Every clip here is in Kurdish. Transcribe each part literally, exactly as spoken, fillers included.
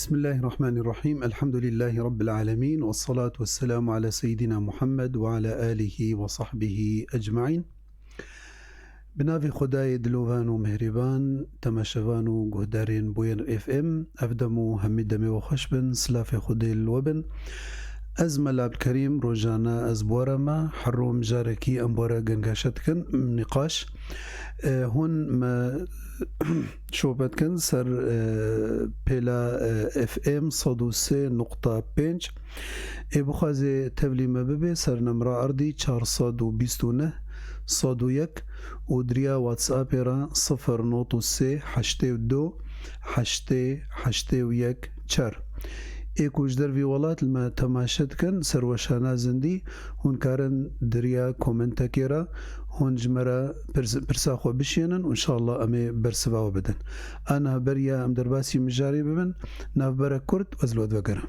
Bismillahirrahmanirrahim. Elhamdülillahi Rabbil alemin. Ve salatu ve selamu ala seyyidina Muhammed ve ala alihi ve sahbihi ecmain. Bi navê Xwedayê dilovan û mehrêban, temaşevan û guhdarên Bûyer F M, ev dem û hemî demê we xweş bin, silafê Xwedê li we bin. Ez Mela Abdulkerîm, rojane ez bi we re me, her roj mijarekî em bi we re gengaşe dikin, nîqaş. E, hûn me şopet kin ser, e, pêla, e, F M sed û sê nokta pênc. Ê bixwaze tevlî me bibe ser nemra erdî çar sed û bîst û neh sed û yek û di riya WhatsAppê re sifir nod û sê heştê û du heştê heştê û yek çar. Ê ku ji dervî welat li me temaşe dikin, ser weşana zindî, hûn karin di riya komentekê re hûn ji me re pirs-, pirsa xwe bişînin û înşallah em ê bersiva we bidin. A niha beriya em derbasî mijarê bibin, navberek kurt ez li we divegerim.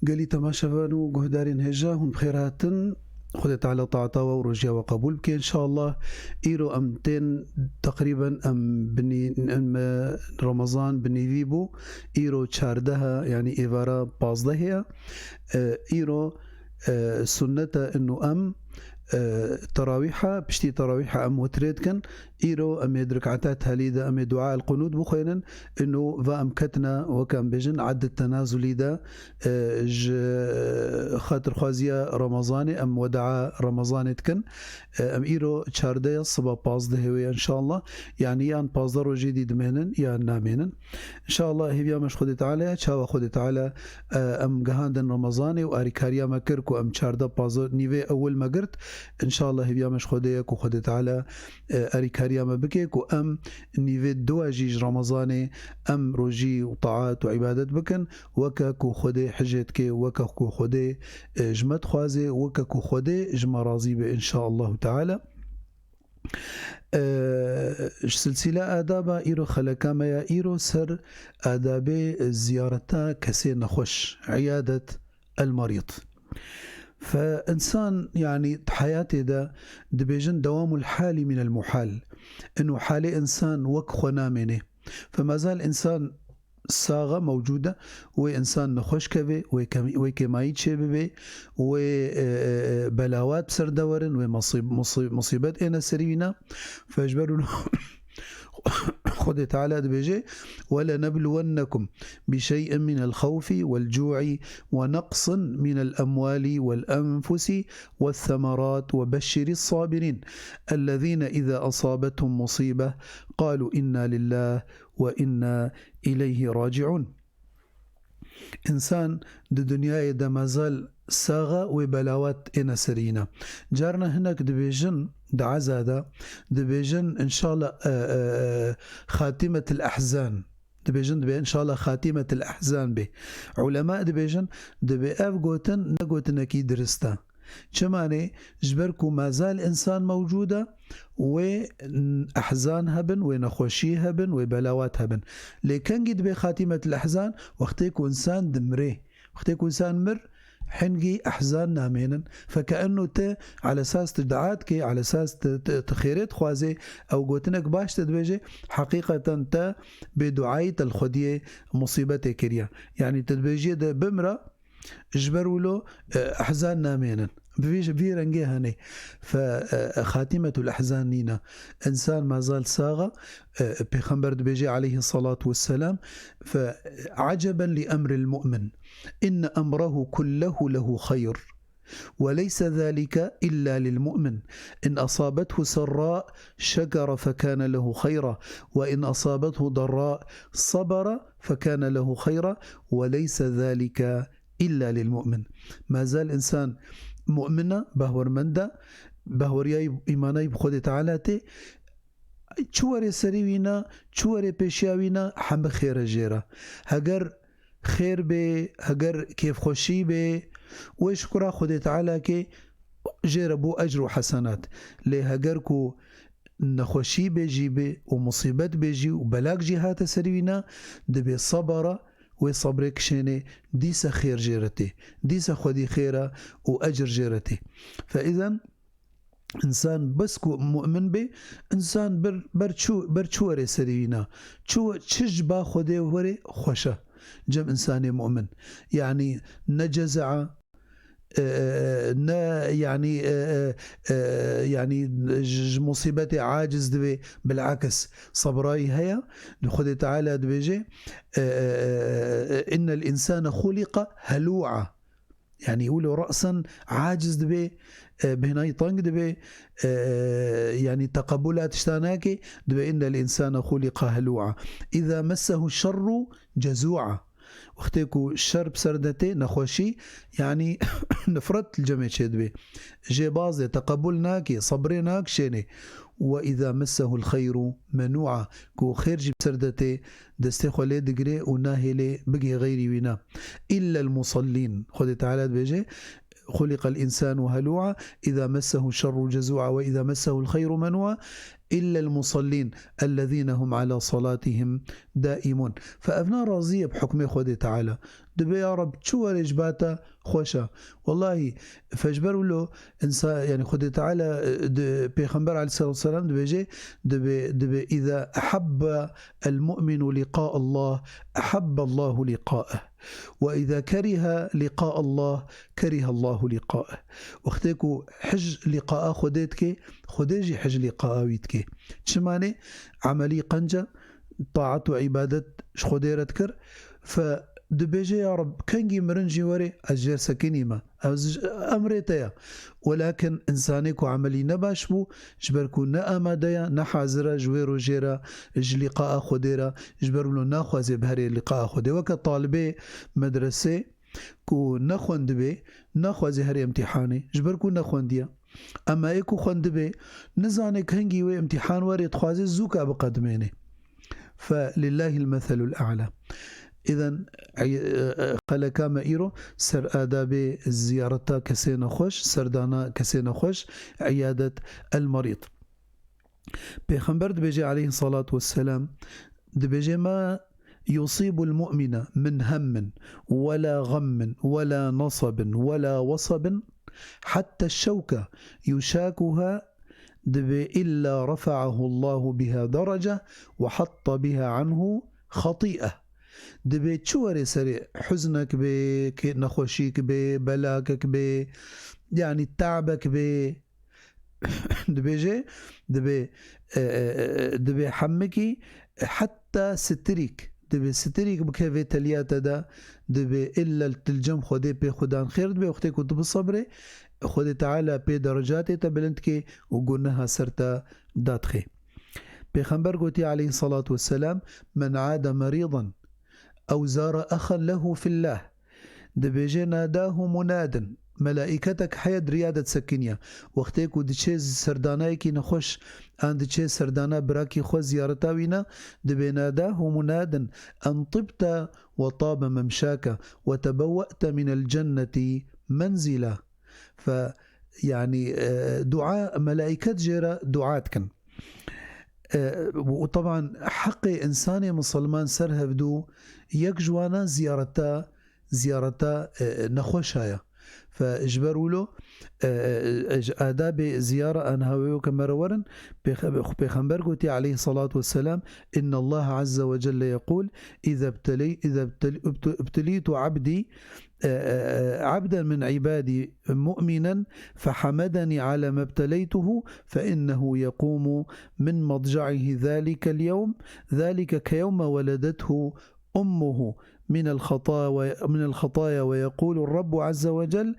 Gelî temaşevan û guhdarên hêja, hûn bi xêr hatin. Xwedê Teala taata we û rojiya we qebûl bike înşallah. Îro em tên teqrîben em bi nî-, em, e, Remezan bi nîvî bû. Îro çardeh e, yanî êvara pazdeh e. E, îro, e, sunnet e inu em, e, terawîha, piştî terawîha em witrê dikin. Îro em ê di rikata talî de em ê dua el-qunût bixwênin. Inu va em ketine, weke em bêjin, edd tenazulî de, e, ji xatirxwaziya Remezanê, em wedaa Remezanê dikin. E, em îro çardeh ya siba pazdehê wê ya înşallah. Yanî yan pazdeh rojê dî dimênin, yan namênin. Înşallah hêviya me ji Xwedê Teala ye, çawa Xwedê Teala, e, em gihandin Remezanê û arîkariya me kir ku em çardeh pazdeh nîvê ewil me girt. Înşallah hêviya me ji Xwedê ye ku Xwedê Teala, e, arîkariya me bike ku em nîvê dua jî ji Remezanê em rojî û taat û îbadet bikin, weke ku Xwedê hicê dike, weke ku Xwedê, e, ji me dixwaze, weke ku Xwedê ji me razî be înşallah Teala. E, ji silsîla adaba îro xeleka me ya îro ser adabê ziyareta kesê nexweş, iyadet el-merîd. Fe însan, yanî, di heyatê de dibêjin dewamul hali minel muhal. Inu halê însan wek xwe namêne. Fe mezal însan sax e, mewcûd e, wê însan nexweş keve, wê kemî-, wê kêmayî çêbibe, wê, e, e, e, belawat bi ser de werin, wê masîb-, musî-, musîbet êne serî wî ne. Fe ji ber wilo Xwedê Teala dibêje, "ولنبلونكم بشيء من الخوف والجوع ونقص من الأموال والأنفس والثمرات وبشر الصابرين الذين إذا أصابتهم مصيبة قالوا إنا لله وإنا إليه راجعون." Însan di dinyayê de mezal sax e, wê belawat êne serî ne. Carna hinek dibêjin, di eza de dibêjin, înşallah, e, e, e, xatimetil ehzan. Dibêjin, dibê înşallah xatimetil ehzan bê. Ulema dibêjin, dibê ev gotin ne gotinekî dirist e. Çima ne? Ji ber ku mezal însan mewcûd e, wê ehzan hebin, wê nexweşî hebin, wê belawat hebin. Lê kengî dibê xatimetil ehzan? Wextê ku însan dimrê. Wextê ku însan mir, hingî ehzan namênin. Fekeennu te ala esas tu dua dikê, ala esas tu, tu, tu xêrê dixwazê, ew gotinek baş te dibêje, heqîqeten te bêduayî te li Xwediyê musîbetê kiriye. Yanî tu dibêjiyê de bimra, ji ber wilo, e, ehzan namênin. Bi vî, vî rengê hene. Fe, e, xatimetul ehzan nîne. Însan mezal sax e, e, Pêxember dibêje aleyhi salatu vesselam, fe, "عجبا لأمر المؤمن، إن أمره كله له خير، وليس ذلك إلا للمؤمن، إن أصابته سراء شكر فكان له خيرا، وإن أصابته ضراء صبر فكان له خيرا، وليس ذلك إلا للمؤمن." Mezal însan mu'min e, bahwermend e, bahweriyayî, îmanayî bi Xwedê Teala tê, çi were serî wî ne, çi were pêşiya wî ne, hemî xêr e jê re. Heger xêr bê, heger kêfxweşî bê, wê şukura Xwedê Teala kê, jê re bû ecr û hesenat. Lê heger ku nexweşî bê jî bê û musîbet bê jî û belak jî hate serî wî ne, dibê sebera wê sebrê kişênê, dîse xêr jê re tê. Dîse xwedî xêr e û ecir jê re tê. Fe îzen, însan bes ku mu'min bê, însan ber, ber çi, ber çi werê serê wîna? Çi we-, çi ji ba Xwedê werê xweş e cem însanê mu'min. Yanî ne cezea, e, e, ne, yanî, e, e, e, yanî ji, ji musîbetê aciz dibê, bilakis sebrayî heye. Xwedê Teala dibêje, e, e, e, e, "Innel însane xuliqa helû'a." Yanî wilo re'sen aciz dibê, e, bêhnayî teng dibê, e, yanî teqebula tişta nake, dibê, "Innel însane xuliqa helû'a. Îza messehu şerru cezû'a." Wextê ku şer bi ser de tê, nexweşî, yanî nifret li cemê çêdibê. Jê baz e, teqebul nake, sebrê nakişênê. "Ve îza messehul xeyru menû'a." Ku xêr jî bi ser de tê, destê xwe lê digirê û nahêlê bigihê xeyrî wî ne. "Îllel musellîn." Xwedê Teala dibêje, "Xuliqel însanu helû'a, îza messehu şerru cezû'a ve îza messehul xeyru menû'a, îllel musellîn, ellezîne hum ala salatihim daîmûn." Fe ev narazî ye bi hukmê Xwedê Teala. Dibê, ya Reb, çi werê ji ba te xweş e. Wellahî, fe ji ber wilo însa-, yanî Xwedê Teala, e, di, Pêxember aleyhisselatu vesselam dibêje, dibê, dibê, "Îza ehabbe el mu'minu liqa Allah, ehabbe Allahu liqa'eh. Ve îza kerihe liqa Allah, kerihe Allahu liqa'eh." Wextê ku hij liqaa Xwedê dike, Xwedê jî hij liqaa wî dike. Çima ne? Emelî qenc e, taat û îbadet ji Xwedê re dikir. Fe dibêje, ya Reb, kengî mirin jî were, ez jê sekinîme. Ez, emrê te ye. Welakin însanê ku emelî ne baş bû, ji ber ku ne amade ye, ne hazir e ji wê rojê re, ji liqaa Xwedê re, ji ber wilo naxwaze biherê liqaa Xwedê. Weke talibê medresê ku nexwendibê, naxwaze herê imtîhanê, ji ber ku nexwendiye. Ema ê ku xwendibê, nizane kengî wê imtîhan were, dixwaze zûka biqedimêne. Fe lillahil meselul a'la. Îzen, e, e, xeleka me îro ser adabê ziyareta kesê nexweş, serdana kesê nexweş, iyadet el merîd. Pêxember dibêje aleyhissalatu vesselam, dibêje, "Ma yusibul mu'mine min hemmin, ve la gammin, ve la nasabin, ve la wasabin, hatta şewke yuşakuha." Dibê, "Illa rafa'ahu Allahu biha derece ve hatta biha anhu xati'e." Dibê çi werê serê huznek bê, kê-, nexweşîk bê, belakek bê, yanî tabek bê. Dibêje, dibê, e, e, e, dibê hemikî, e, heta sitirîk, dibê sitirîk bikeve teliya te de, dibê illa til cem Xwedê pê xwedan xêr dibe, wextê ku tu bisebrê, Xwedê Teala pê derecatê te bilind ke û guneha ser te dadixe. Pêxember gotiye aleyhissalatu vesselam, "Men ade merîdan ew zara exen lehu fillah." Dibêje, "Nadahu munadin." Melaîketek heye di riya de disekiniye. Wextê ku diçe serdanayekî nexweş, an diçe serdana birakî xwe ziyareta wî ne, dibê, "Nadahu munadin, en tibte ve tabe memşake ve tebewwe'te minel cennetî menzîla." Fe, yanî, e, dua, melaîket jê re dua dikin. E, û teban heqê însanê misilman ser hevdû yek ji wana ziyareta, ziyareta, e, nexweşa ye. Fe ji ber wilo, e, e, ji adabê ziyara an hawê weke me re werin, Pêxe-, Pêxember gotiye aleyhissalatu vesselam, "Inna Allah azze ve celle yekul, iza bteley-, iza btel-, ibtu-, ibtelitu abdi, e, e, e, abden min ibadi mu'minen fehamedeni ala mebteleytuhu fe innehu yekumu min madca'ihi zalikel yevm, zalike ke yevme veledethu ummuhu minel hata ve, minel hataya ve yekulu Rabbu azze ve cel,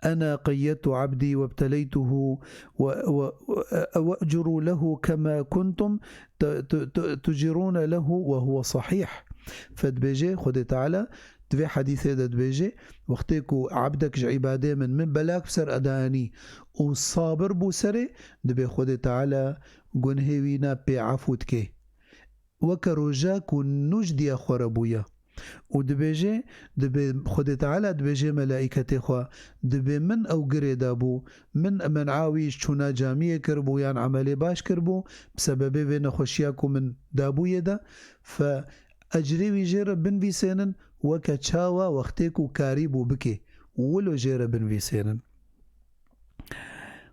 ena qeyyedtu abdi ve bteleytuhu ve, ve, ve ecuru lehu kema kuntum te-, te-, te-, tucirune lehu ve huve sahih." Fe dibêje, Xwedê Teala di vê hedîsê de dibêje, wextê ku ebdek ji îbadê min, min belak bi ser edanî û sabir bû serê, dibê Xwedê Teala gunhê wî ne pê efû dike. Weke roja ku nû ji diya xwe re bûye. Û dibêje, dibê Xwedê Teala dibêje melaîketê xwe, dibê min ew girê dabû, min men'a wî ji çûna camiyê kiribû yan emelê baş kiribû, bi sebebê vê nexweşiya ku min dabûyê de, fe ecrê wî jê re binvîsênin weke çawa wextê ku karî bû bikê û wilo jê re binivîsênin.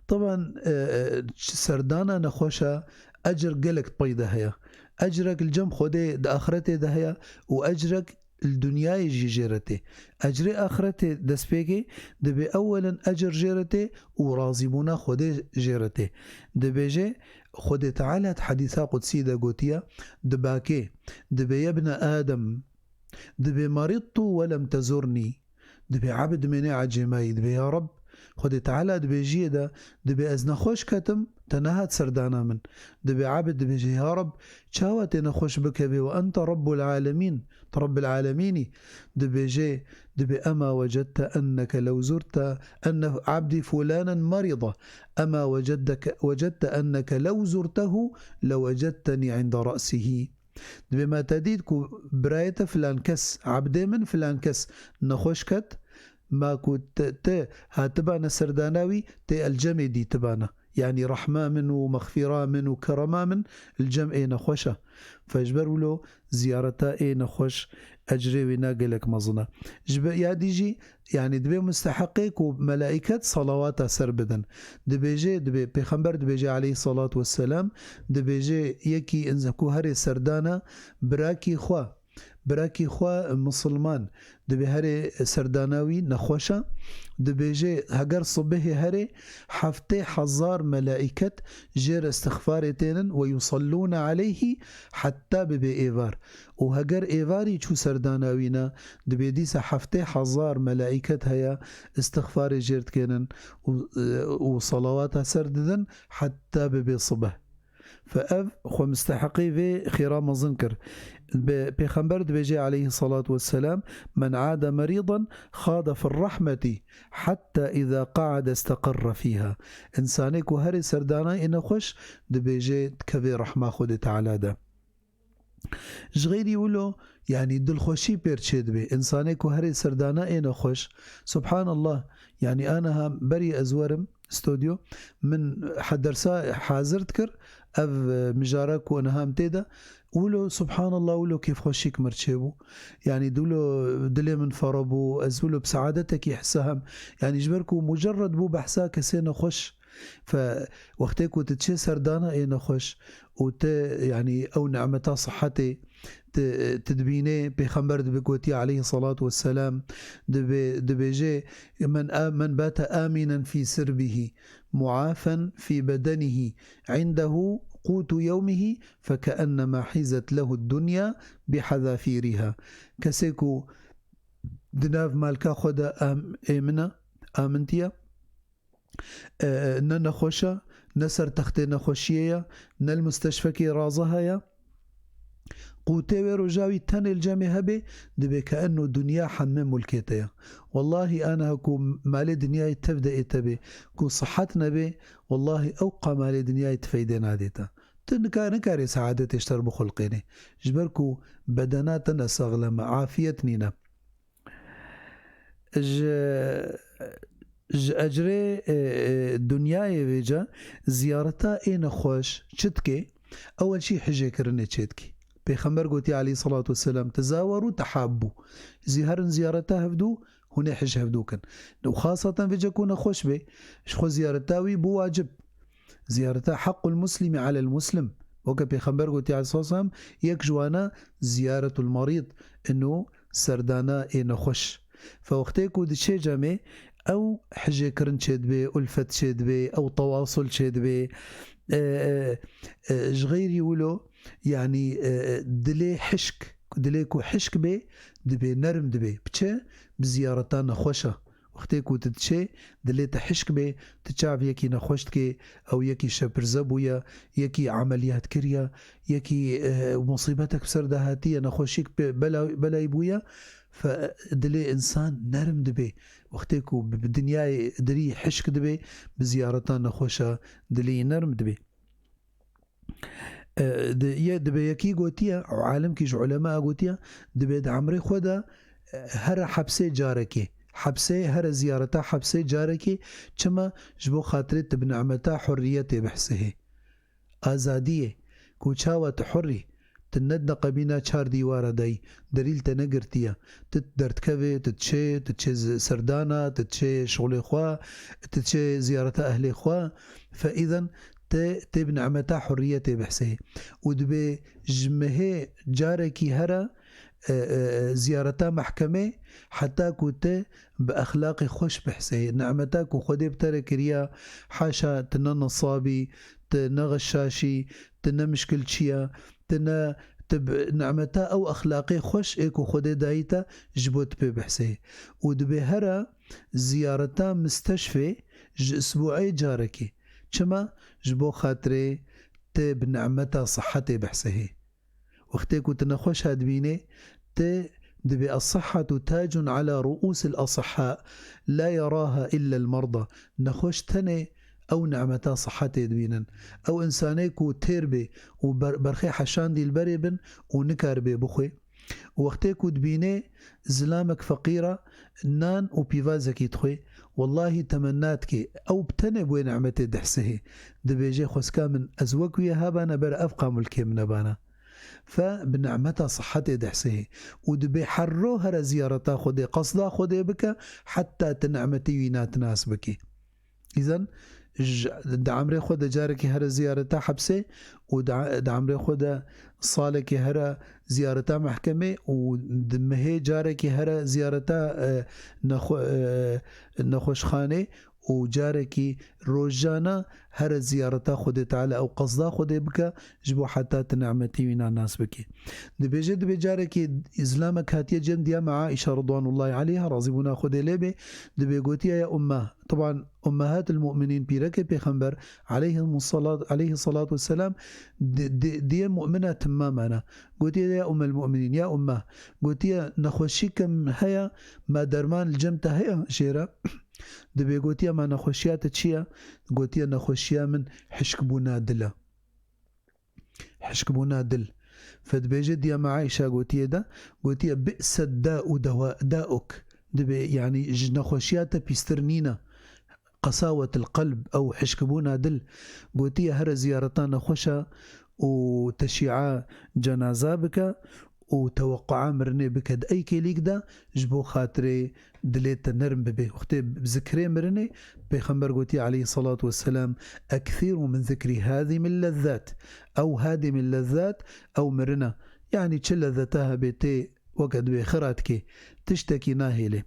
Teban, e, e, serdana nexweşa ecir gelek pey de heye. Ecirek li cem Xwedê di axretê de heye û ecirek li dinyayê jî jê re tê. Ecrê axretê destpêkê dibê ewelen ecir jê re tê û razîbûna Xwedê jê re tê. Dibêje, Xwedê Teala di hedîsa qudsî de gotiye, dibakê, dibê, "Yebne Adem, dibê maridtu we lem tezurnî." Dibê ebd dimêne ecêmayî, dibê, "Ya Reb," Xwedê Teala dibêjiyê de, dibê, "Ez nexweş ketim, te nehat serdana min." Dibê ebd dibêje, "Ya Reb, çawa tê nexweş bikevê we ente Rebbul Alemîn, tu Rebbil Alemînî?" Dibêje, dibê, "Ema wecedte enneke lew zurte enne abdî fulanen merida, ema wecedteke, wecedte enneke lew zurtehu lewecedtenî inde re'sihî." Dibê me te dît ku birayê te filan kes, ebdê min filan kes nexweş ket, ma ku te, te hatibane serdana wî, tê el cemê dîtibane. Yanî rehma min û mexfîra min û kerema min li cem ê nexweş e. Fe ji ber wilo ziyareta ê nexweş ecrê wî ne gelek mezin e. Ji ber ya dî jî, yanî dibê musteheqê ku melaîket salawata ser bidin. Dibêje, dibê, Pêxember dibêje aleyhissalatu vesselam, dibêje yekî insan ku herê serdana birakî xwe, birakî xwe misilman, dibê herê serdana wî nexweş e, dibêje heger sibihê herê heftê hezar melaîket jê re istixfarê tênin we yusellûne aleyhî hetta bibê êvar. Û heger êvarî çû serdana wî ne, dibê dîsa heftê hezar melaîket heye, istixfarê jêr dikênin û, û salawata ser didin heta bibê sibeh. Fe ev xwe misteheqî vê xêra mezin kir. Bi Pêxember dibêje aleyhissalatu vesselam, "Men ade merîdan xade fir rahmetî hetta îza qaade isteqerre fîha." Însanê ku herê serdana ê nexweş, dibêje dikevê rehma Xwedê Teala de. Ji xeyrî wilo, yanî dilxweşî pêr çêdibe. Însanê ku herê serdana ê nexweş, subhanallah, yanî aniha berî ez werim stûdyo, min he dersa hazir dikir, ev, e, mijara ku niha em tê de, wilo subhanallah, wilo kêfxweşîk mir çêbû. Yanî wilo dilê min fere bû, ez wilo bi seadetekî hisa hem. Yanî ji ber ku mucerred bû behsa kesê nexweş. Fe wextê ku tu diçê serdana ê nexweş û tu, yanî ew nimeta sihetê tu, tu dibînê, Pêxember dibe gotiye aleyhissalatu vesselam, dibe, dibêje, "Men a-, men bate amînen fî sirbihî, muafen fî bedenihî, indehu qutu yewmihî, fekeennemâ hîzet lehu dunya bihezafîrîha." Kesê ku di nav malka xwe de am-, êmin e, amintiye, e, ne nexweş e, ne ser textê nexweşiyê ye, ne li musteshfekê raza heye. Qûtê wê roja wî tenê li cemê hebe, dibê ke enno dinya heme mulkê te ye. Wellahî aniha ku malê dinyayê tev de ê te bê, ku sihet nebe, wellahî ew qa malê dinyayê ti feydê nadê te. Tu nika-, nikarê seadetê ji te re bixulqênê. Ji ber ku bedena te ne saxlem e, afiyet nîne. Ji, ji ecrê, e, e, dinyayê vêca ziyareta ê nexweş çi dike? Ewel jî hijêkirinê çêdike. Pêxember gotiye aleyhissalatu vesselam, "Tezaweru tehabbu." Zî herin ziyareta hevdû, hûn ê hij hevdû kin. Û xaseten vêca ku nexweş bê, ji xwe ziyareta wî bû wacib. Ziyareta hequl muslimi alel muslim. Weke Pêxember gotiye aleyhissalatu vesselam, yek ji wana ziyaretul merîd, ino serdana ê nexweş. Fe wextê ku diçê cemê, ew hijêkirin çêdibe, ulfet çêdibe, ew tewasul çêdibe. E, e, e, ji xeyrî wilo, yanî, e, e, dilê hişk, dilê ku hişk bê, dibê nerm dibê. Bi çi? Bi ziyareta nexweşa. Wextê ku tu diçê, dilê te hişk bê, tu çav yekî nexweş dikê, ew yekî şepirze bûye, yekî emeliyat kiriye, yekî, e, musîbetek bi ser de hatiye, nexweşîk pê bela-, belayî bûye, fe dilê însan nerm dibê. Wextê ku bi, bi dinyayê dirî hişk dibê, bi ziyareta nexweşa dilê nerm dibê. E, di, ye, dibê yekî gotiye, ew alimkî ji ulema gotiye, dibê di emrê xwe de, e, here hepsê carekê. Hepsê, here ziyareta hepsê carekê, çima? Ji bo xatirê tu bi nimeta hurriyetê bihsihê. Azadiyê, ku çawa tu hurrî, Tu ne di neqebîna çar dîwara de yî. Delîl te negirtiye. Tu derdikevê, tu diçê, tu diçê zi-, serdana, tu diçê şixulê xwe, tu diçê ziyareta ehlê xwe. Fe îzen te, tê bi nimeta hurriyetê behsê. Û dibê ji mehê carekî here, e, e, ziyareta mehkemê, heta ku te bi exlaqê xweş behsê. Nimeta ku Xwedê bi te re kiriya, haşa, tu ne nesabî, tu ne xeşaşî, tu ne mişkilçiya, tu ne, tu bi nimeta ew exlaqê xweş ê ku Xwedê dayî te, ji bo tu pê behsê. Û dibê here ziyareta misteşfê ji isbuê carekê. Çima? Ji bo xatirê te bi nimeta sihetê behsehê. Wextê ku tu nexweş hadibînê, te dibê, "Es-sihhetu tacun ala ruusil asihha, la yaraha illa el-marda." Nexweş tenê ew nimeta sihetê dibînin. Ew insanê ku têr bê û ber-, berxê heşandî li berê bin û nikaribê bixwê. Wextê ku dibînê zilamek feqîr e, nan û pîvazekî dixwê, wellahî temenna dike, ew bi tenê bi wê nimetê dihsihê. Dibêje, "Xwezka min, ez wek wî hebana ber ev qamulkê min nebana." Fe bi nimeta sihetê dihsihê û dibê herro here ziyareta Xwedê, qesda Xwedê bike, heta tu nimetê wî natinas bikî. Îzen ji, di emrê xwe de carekî here ziyareta hepsê û di, di emrê xwe de salekî here ziyareta mehkemê û di mehê carekî here ziyareta, e, nexwe-, e, nexweşxanê û carekî rojana here ziyareta Xwedê Teala ew qesda Xwedê bike ji bo heta tu nimetî wî nas bikî. Dibêje, dibê carekî zilamek hatiye cem diya me Aîşe ridwanullahi aleyha, razîbûna Xwedê lê bê, dibê gotiye, "Ya umme." Teban, Ummehatil Mu'minîn, pîrekê Pêxember, aleyhimus salat, aleyhis salatu vesselam, di-, di-, diyê mu'mina timmamana. Gotiye, "Ya Ummel Mu'minîn, ya Umme." Gotiye, "Nexweşî ke min heye, ma derman li cem te heye jê re?" Dibê gotiye, "Ma nexweşiya te çi ye?" Gotiye, "Nexweşiya min hişkbûna dil e." Hişkbûna dil. Fe dibêje diya me Aîşa gotiye de, gotiye, "Bi'sed da'u dawa-, da'uk." Dibê, yanî ji nexweşiya te pîstir nîne. Qesawetil qelb ew hişkbûna dil. Gotiye, here ziyareta nexweşa û teşî'a cenaza bike û tewequa mirinê bike di ey kêlîk de, ji bo xatirê dilê te nerm bibe. Wextê bi zikrê mirinê, Pêxember gotiye aleyhissalatu vesselam, "Ekthîru min zikri hadimil lezzat." Ew hadimil lezzat, ew mirina. Yanî çi lezzeta hebe tê weke dibê xira dikê, tiştekî nahêlê.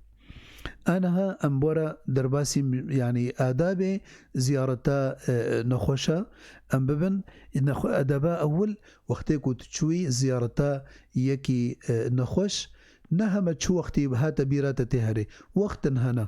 Aniha em bora derbasî, yanî adabê ziyareta, e, nexweşa em bibin. Nexwe-, edeba ewil, wextê ku tu çûyî ziyareta yekî, e, nexweş, ne heme çi wextî hate bîra te tê herê. Wextin hene.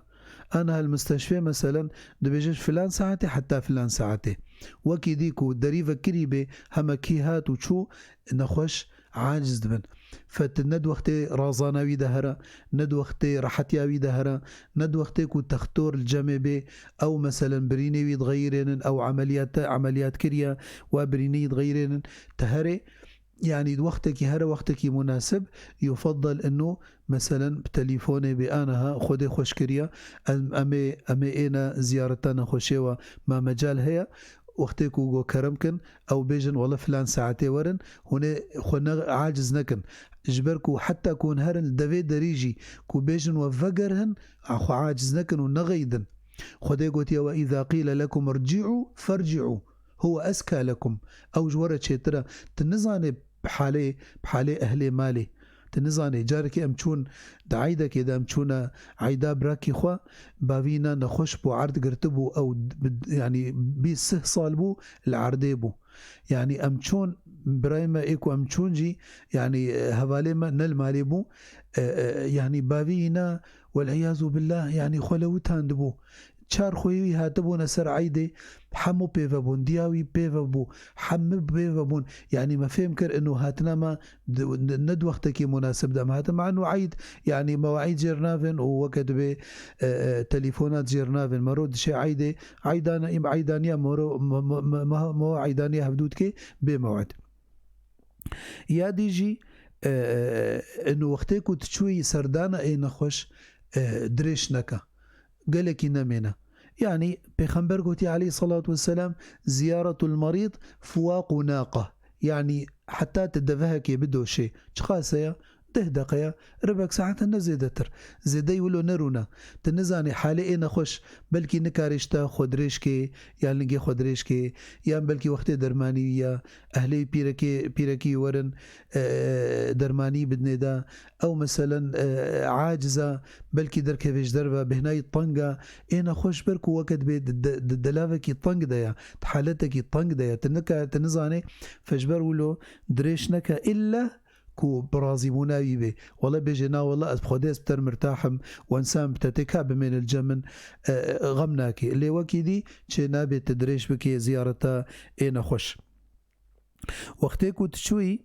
Aniha li misteşfê, meselen, dibêje ji filan saetê heta filan saetê. Wekî dî ku derî vekirî bê, heme kî hat û çû, nexweş aciz dibin. Fe tu ne di wextê razana wî de here, ne di wextê rehetiya wî de here, ne di wextê ku textor li cemê bê, ew, meselen, birînê wî dixeyirênin, ew emeliyat, emeliyat kiriye, we birînê wî dixeyirênin, tu herê, yanî di wextekî here, wextekî munasib, yufaddal inu, meselen, bi telîfonê bê, aniha Xwedê xweş kiriye, em, em ê, em ê êne ziyareta nexweşê we, ma mecal heye, wextê ku go kerem kin, ew bêjin, "Wele filan saetê werin", hûn ê xwe ne aciz nekin. Ji ber ku heta ku hûn herin li devê derî jî ku bêjin, "We vegerhin", a xwe aciz nekin û nexeyidin. Xwedê gotiye, "Ve îza qîle lekum irci'û ferci'û, huwe ezka lekum." Ew ji we re çêtir e. Tu nizanê bi halê, bi halê ehlê malê. Tu nizanê, carekê em çûn di eydekê de, em çûne eyda birakî xwe, bavî na nexweş bû, erd girtibû, ew bi, yanî bîst sih sal bû, li erdê bû. Yanî em çûn, birayê me ê ku em çûn jî, yanî, e, hevalê me ne li malê bû, e, e, yanî bavî na, wel'iyazu billah, yanî xwe lewitandibû. Çar xweyî wî hatibûne ser eydê, hemû pê ve bûn, diya wî pê ve bû, hemû pê ve bûn. Yanî me fêm kir, ino hatina me di, ne di wextekî munasib de em hatin. Ma ino eyd, yanî mewaîd jêr navên û weke dibê, e, e, telîfonat jêr navên. Mero dişê eydê, eydana, îm eydaniya mero, me, me, me, me, me eydaniya hevdû dikê bê mew'id. Ya dî jî, e, e, ino wextê ku tu çûyî serdana ê nexweş, e, dirêj neke. Gelekî nemêne. Yanî Pêxember gotiye aleyhissalatu vesselam, "Ziyaretul merîd fuwaqu naqa." Yanî heta tu devehekê bidoşê. Çiqas e ya? Deh deqe ya, ribek saet e, ne zêdetir. Zêdeyî wilo nerûne. Tu nizanî halê ê nexweş, belkî nikarê ji te xwe dirêj kê, yan lingê xwe dirêj kê, yan belkî wextê dermanî ya, ehlê pîrekê, pîrekî werin, e, dermanî bidinê de. Ew meselen, e, aciz e, belkî derkevê ji derve, bêhnayî teng e. Ê nexweş ber ku weke dibê di, di, di delavekî teng de ya, di haletekî teng de ya. Tu nika-, tu nizanê, fe ji ber wilo dirêj neke, îlle ku bi razîbûna wî bê. Wele bêje, na wele ez bi Xwedê ez bi te re mirtah im, û ensan bi te tê, ka bimêne li cem min, e, e, xem nake. Lê wekî dî çê nabe tu dirêj bikê ziyareta ê nexweş. Wextê ku tu çûyî,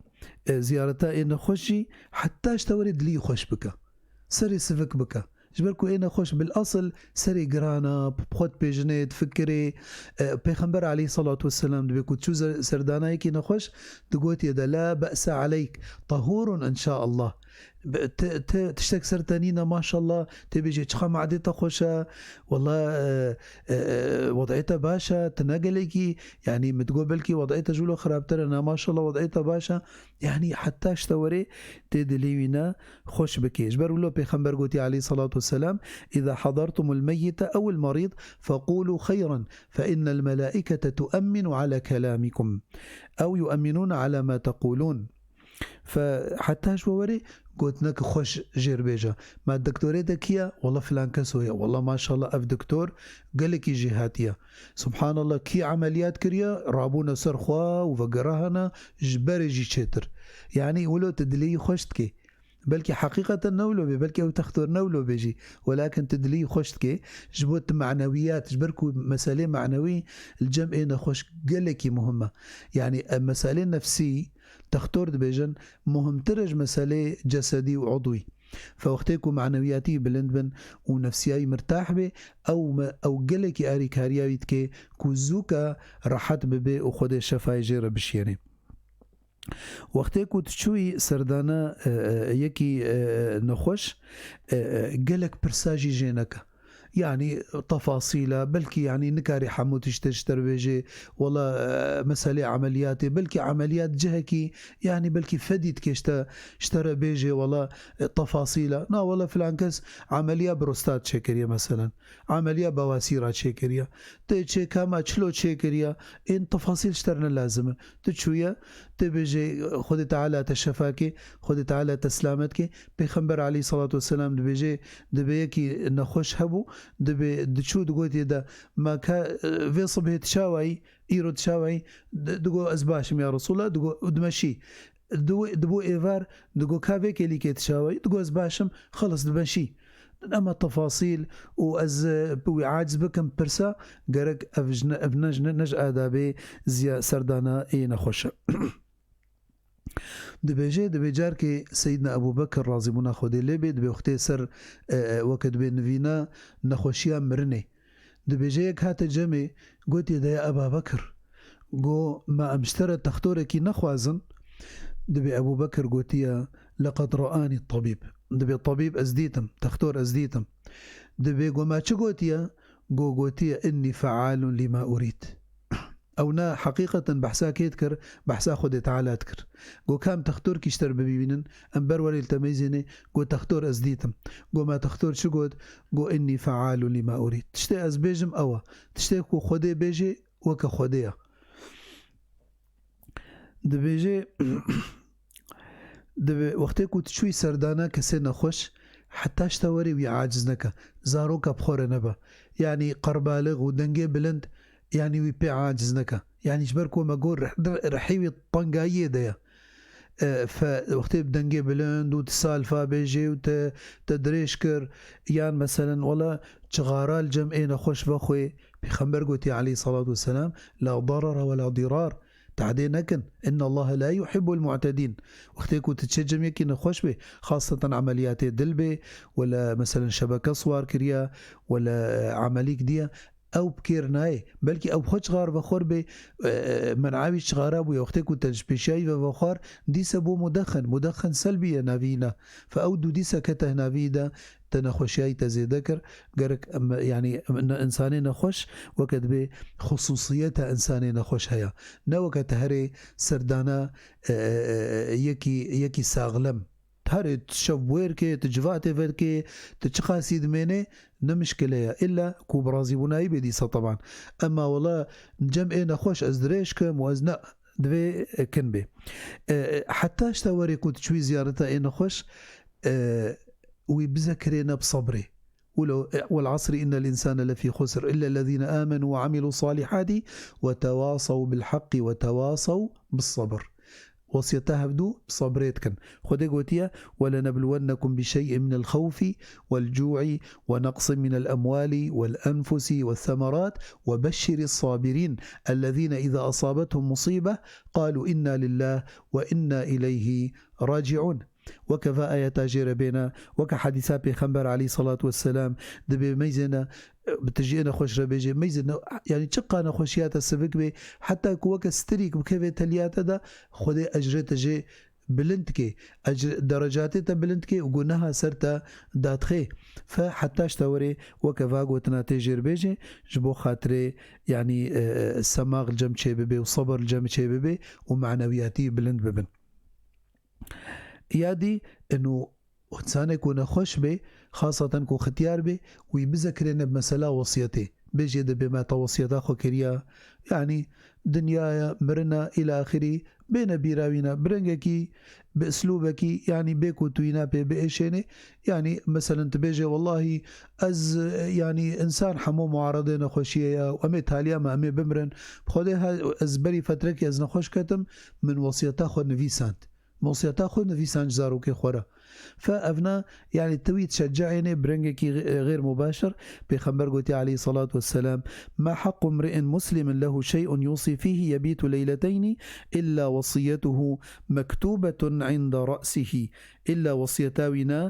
e, ziyareta ê nexweş jî, heta ji te werê dilî xweş bike. Serê sivik bike. Ji ber ku ê nexweş bil esil serê giran e, bi xwe dipêjinê, difikirê. E, Pêxember aleyhisselatu vesselam dibê ku çû zer-, serdana yekî nexweş, digotiye de, "La be'se aleyk, tahurun inşaallah." Be-, te, te, tiştek ser te nîne, maşallah, tê bêjê, "Çiqa madê te xweş e, wela, e, e, e, wed'ê te baş e, tu ne gelekî, yanî min digot belkî wed'ê te ji wilo xirabtir e, na maşallah wed'ê te baş e." Yanî heta ji te werê tê dilê wî ne xweş bikê. Ji ber wilo Pêxember gotiye aleyhisselatu vesselam, "Îza hadartumul meyyite ewil merîd feqûlû xeyran, fe innel melâikete tuemminu ala kelâmikum, ew yuemminûne ala ma teqûlûn." Fe heta ji we werê gotineke xweş jêr bêje. Ma doktorê te kî ye? Wela filan kes o ye. Wela maşallah ev doktor gelekî jêhatî ye. Subhanallah, kî emeliyat kiriye, rabûne ser xwe û vegerahane ji berê jî çêtir. Yanî wilo tu dilê wî xweş dikê. Belkî heqîqeten ne wilo bê, belkî ew textor ne wilo bê jî. Welakin tu dilê wî xweş dikê, ji bo tu manewiyat, ji ber ku meselê manewî li cem ê nexweş gelekî muhim e. Yanî, e, meselê nefsî, textor dibêjin, muhimtir e ji meselê cesedî û udwî. Fe wextê ku manewiyatî bilind bin û nefsiya wî mirtah bê, ew me-, ew gelekî arîkariya wî dike ku zûka rehet bibe û Xwedê şefayê jê re bişiyêne. Wextê ku tu çûyî serdana, e, e, yekî, e, nexweş, e, e, gelek pirsa jî jê neke. Yanî tefasîla, belkî yanî nikarî hemû tiştê ji te re bêjê, wela, e, meselê emeliyatê, belkî emeliyat cihekî, yanî belkî fedî dikê ji te, ji te re bêjê, wela, e, tefasîla. Na wela filan kes emeliya prostat çêkiriye meselen. Emeliya bawasîra çêkiriye. Tê çê kama çilo çêkiriye. Ên tefasîl ji te re ne lazim e. Tu çûye, tê bêjê Xwedê Teala te şefa kê, Xwedê Teala te selamet kê. Pêxember aleyhisselatu vesselam dibêjê, dibê yekî nexweş hebû, dibê diçû digotiye de, "Ma ka, e, vê sibhê tu çawayî, îro tu çawayî?" Di-, digo, "Ez baş im ya Resulallah." Digo, "Û dimeşî?" Digo, dibo êvar, digo, "Ka vê kêlîkê tu çawayî?" Digo, "Ez baş im." Xelas, dimeşî. Ema tefasîl û ez, e, bi wî aciz bikim pirsa, gerek ev ji ne, ev ne, ji ne, ne ji adabê ziya serdana ê nexweş e. Dibêje, dibê carkê Seyyidna Ebû Bekir razîbûna Xwedê lê bê, dibê wextê ser, e, e, weke dibê nivîna nexweşiya mirinê. Dibêje yek hate cemê, gotiye, "De ya Eba Bekir, go ma em ji te re textorekî nexwazin?" Dibê Ebû Bekir gotiye, "Leqed ra'anî tabîb." Dibê, "Tabîb ez dîtim, textor ez dîtim." Dibê, "Go ma çi gotiye?" Go gotiye, "Innî fealun lima urîd." Ew ne heqîqeten behsa kê dikir, behsa Xwedê Teala dikir. Go, "Kam textorkî ji te re bibînin, em ber werê li te meyzênê." Go, "Textor ez dîtim." Go, "Ma textor çi got?" Go, "Innî fealun lima urîd." Tiştê ez bêjim ew e. Tiştê ku Xwedê bêjê, weke Xwedê ye. Dibêje, dibe, wextê ku tu çûyî serdana kesê nexweş, heta ji te werê wî aciz neke. Zaroka bi xwe re nebe. Yanî qerbalix û dengê bilind, yanî wî pê aciz neke. Yanî ji ber ku me got rih-, rihê wî tengayiyê de ye. E, fe-, wextê bi dengê bilind û tu salfa bêjê û te, te dirêj kir, yan meselen, wela çixara li cem ê nexweş vexwê, Pêxember gotiye aleyhisselatu vesselam, "La darara ve la dirar." Tehdê nekin. "Inna Allahe la yuhibbul mu'tedîn." Wextê ku tu çê cem yekî nexweş bê, xaseten emeliyatê dil bê, wela meselen şebeke siwar kiriye, wela, e, emelîk diye, ew bi kêr nayê. Belkî ew xwe çixar vexwar bê, e, e, men'a wî çixara bûye. Wextê ku te ji pêşiya wî ve vexwar, dîse bû mudexin. Mudexin selbî ye navî ne. Fe ew dû dîse kete navî de, te nexweşiyayî te zêde kir. Gerek em, yanî em, ne, însanê nexweş weke dibê xusûsiyeta însanê nexweş heye. Ne weke te herê serdana, e, e, e, yekî, yekî saxlem. Herê tu şev wêr kê, tu civatê vedikê, tu çiqasî dimênê, ne mişkile ye. Îlla ku bi razîbûnayî bê dîsa teban. Ema wela cem ê nexweş ez dirêj kim û ez ne, divê, e, kin bê. E, e, heta ji te werê ku tu çûyî ziyareta ê nexweş, e, wî bize kirêne bi sebrê. Wilo, e, والعصر إن الإنسان لفي خسر إلا الذين آمنوا وعملوا الصالحات وتواصوا بالحق وتواصوا بالصبر. Wesiyeta hevdû bi sebrê dikin. Xwedê gotiye, ولنبلونكم بشيء من الخوف والجوع ونقص من الأموال والأنفس والثمرات وبشر الصابرين الذين إذا أصابتهم مصيبة قالوا إنا لله وإنا إليه راجعون. Weke va ayeta jê re bêne, weke hedîsa Pêxember aleyhissalatu vesselam, dibê meyzêne, bi tijî ê nexweş re bêjê, meyzêne, yanî çiqa nexweşiya te sivik bê, heta ku weke stirîk bikeve teliya te de, Xwedê ecrê te jê bilind dike, ecr-, derecatê te bilind dike û guneha ser te dadixê. Fe heta ji te werê weke va gotina tê jêr bêjê, ji bo xatirê, yanî, e, e, semax li cem çê bibe û sebir li cem çê bibe û manewiyatî bilind bibin. Ya dî, ino, însanê ku nexweş bê, xasatan ku xitiyar bê, wî bize kirêne bi mesela wesiyetê. Bêjê dibê me te wesiyeta xwe kiriya, yanî dinyaya, mirina, îla axirî, bêne bîra wî ne, bi rengekî, bi islûbekî, yanî bê ku tu wîna pê biêşênê, yanî, meselen, tu bêjê, wellahî, ez, yanî, însan hemû muaredê nexweşiyê ye û em ê taliya me, em ê bimirin. Bi Xwedê he, ez berî fetrekî ez nexweş ketim, min wesiyeta xwe nivîsand. Min wesiyeta xwe nivîsand ji zarokê xwe re. Fe evna, yanî, tu wî dişece'ênê bi rengekî xê-, xêr mubaşir. Pêxember gotiye aleyhissalatu vesselam, ما حق امرئ مسلم له شيء يوصي فيه يبيت ليلتين إلا وصيته مكتوبة عند رأسه. Îlla wesiyeta wî ne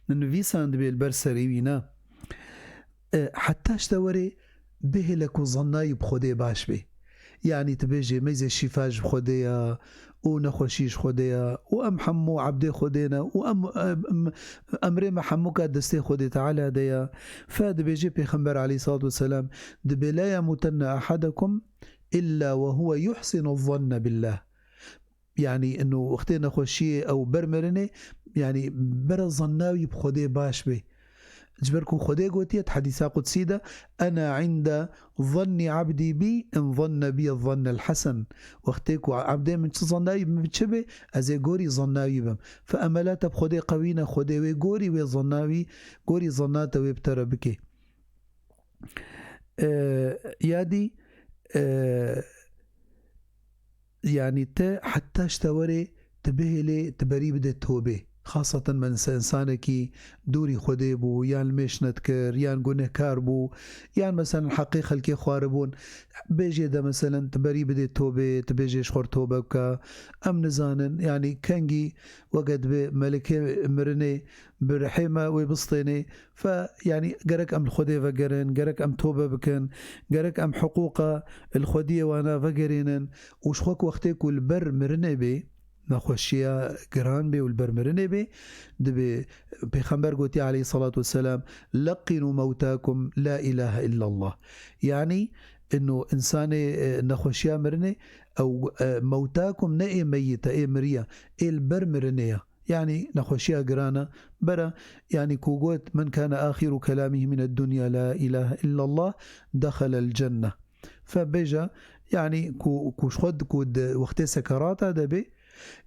nivîsandibê li ber serê wî ne. E, heta ji te werê bihêle ku zannayî bi Xwedê baş bê. Yanî tu bêjê meyzê şîfa ji Xwedê ye û nexweşî ji Xwedê ye û em hemû ebdê Xwedê ne û em, em, emrê me hemûka destê Xwedê Teala de ye. Fe dibêje Pêxember aleyhissalatu vesselam, dibê, لا يموتن أحدكم إلا وهو يحسن الظن بالله. Yanî, ino wextê nexweşiyê ew ber mirinê, yanî bere zanna wî bi Xwedê baş bê. Ji ber ku Xwedê gotiye di hedîsa qudsî de, أنا عند ظن عبدي بي إن ظن بي الظن الحسن. Wextê ku ebdê min çi zanna wî min çi bê, ez ê gorî zanna wî bim. Fe emela te bi Xwedê qewî ne, Xwedê wê gorî wê zanna wî, gorî zanna te wê bi te re bike. E, ya dî, e, yanî te heta ji te werê tu bihêlê, tu berî bidê tobê. Xaseten me insa-, insanekî dûrî Xwedê bû, yan li mêş nedikir, yan gunehkar bû, yan meselen heqê xelkê xwaribûn. Bêjê de meselen tu berî bidê tobê, tu bêjê ji xwe re tobe bike. Em nizanin, yanî kengî weke dibê melikê mirinê bi rihê me wê bistênê. Fe, yanî gerek em li Xwedê vegerin, gerek em tobe bikin, gerek em hiqûqa li Xwediyê wana vegerînin û ji xwe ku wextê ku li ber mirinê bê, nexweşiya giran bê û li ber mirinê bê, dibê Pêxember gotiye aleyhissalatu vesselam, لقنوا موتاكم لا إله إلا الله. Yanî, ino însanê, e, nexweşiya mirinê, ew, e, mewtakum ne ê meyît e, ê miriye, ê li ber mirinê ye. Yanî nexweşiya giran e, bere, yanî ku got, من كان آخر كلامه من الدنيا لا إله إلا الله دخل الجنة. Fe bêje, yanî ku, ku ji xwe di, ku di wextê sekerata de bê,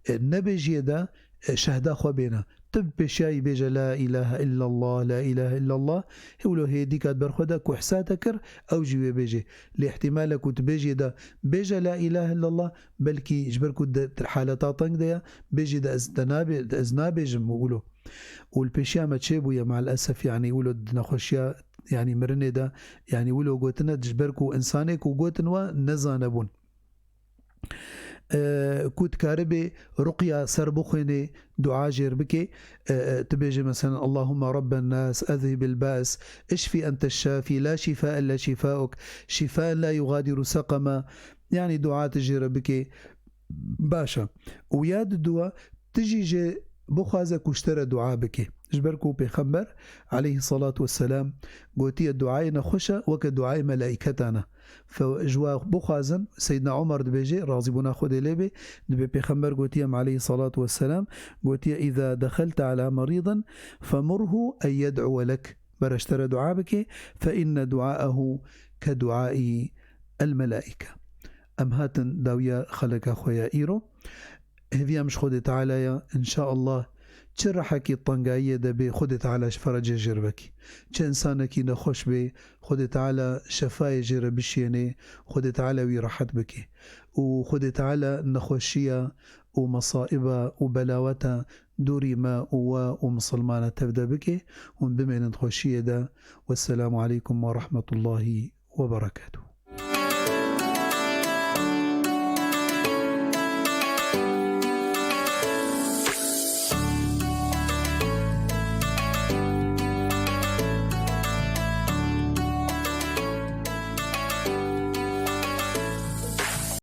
e, nebêjiyê de, e, şehda xwe bêne. Tu bi pêşiyayî bêje, لا إله إلا الله، لا إله إلا الله. Hê wilo hêdîka di ber xwe de ku ihsa te kir, ew jî wê bêjê. Lê ihtimal e ku tu bêjiyê de bêje, لا إله إلا الله، belkî ji ber ku di, di haleta teng de ye, bêjê de ez te nabê-, ez nabêjim wilo. Û li pêşiya me çêbûye, me'el-esef, yanî wilo di nexweşiya, yanî mirinê de, yanî wilo gotine, ji ber ku însanê ku gotin we nezanebûn. E, ku dikaribê ruqya ser bixwênê, dua jêr bikê, e, e, tu bêjê, meselen, اللهم رب الناس أذهب البأس اشف أنت الشافي لا شفاء إلا شفاؤك شفاء لا يغادر سقما. Yanî dua tu jê re bikê, baş e. Û ya diduwa, tu jî jê bixwaze ku ji te re dua bike. Ji ber ku Pêxember aleyhissalatu vesselam gotiye, duayê nexweş e weke duayê melaîketan e. Fe ji we bixwazin, Seydina Omer dibêje, razîbûna Xwedê lê bê, dibê Pêxember gotiye, aleyhissalatu vesselam, gotiye, "Îza dexelte ala merîdin femurhu en yed'uwe lek." Bere ji te re dua bike, "Fe inne duaehu ke duaî el melaîke." Em hatin dawiya xeleka xwe ya îro. Hêviya min ji Xwedê Teala ya, înşaallah, çi rehekî tengayiyê de bê, Xwedê Teala ji ferecê jê re vekî. Çi însanekî nexweş bê, Xwedê Teala şefayê jê re bişiyênê, Xwedê Teala wî rehet bike. Û Xwedê Teala nexweşiya û mesaiba û belaweta dûrî me û we û misilmana tevde bike. Hûn bimênin di xweşiyê de. Wesselamu aleykum we rahmetullahi we berekatuh.